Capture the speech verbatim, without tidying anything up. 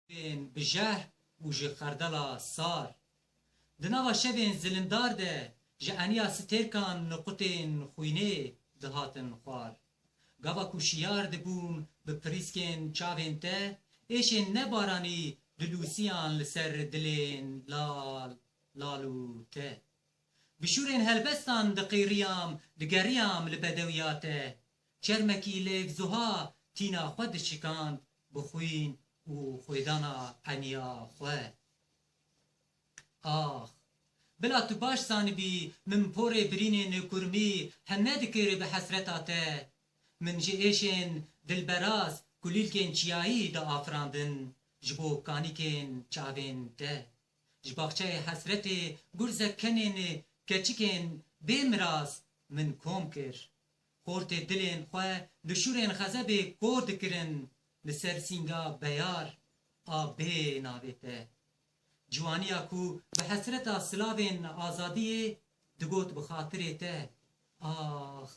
Bên bi jehr û ji xerdela sar. Di nava şevên zilindar de ji eniya stêrkan niqutên xwînê dihatin xwar. Gava ku şiyar dibûm bi pirîskên çavên te, êşên nebaranî dilûsiyan li ser dilên lal, lal û te. Bi şûrên helbestan diqîriyam, digeriyam li bedewiya te. Çermekî lêvzuha tîna xwe dişikand bi xwîn û xwêdana eniya xwe. Ax, bila tu baş zanibî, min porê birînên kurmî heme dikir bi hesreta te. Min ji êşên dilberaz kulîlkên çiyayî diafirandin ji bo kanîkên çavên te. Ji baxçeyê hesretê gurzek kenên keçikên bê miraz min kom kir. Xortê dilên xwe li şûrên xezebê kor dikirin, li ser sînga beyar a bê navê te. Ciwaniya ku bi hesreta silavên azadiyê digot bi xatirê te, ax,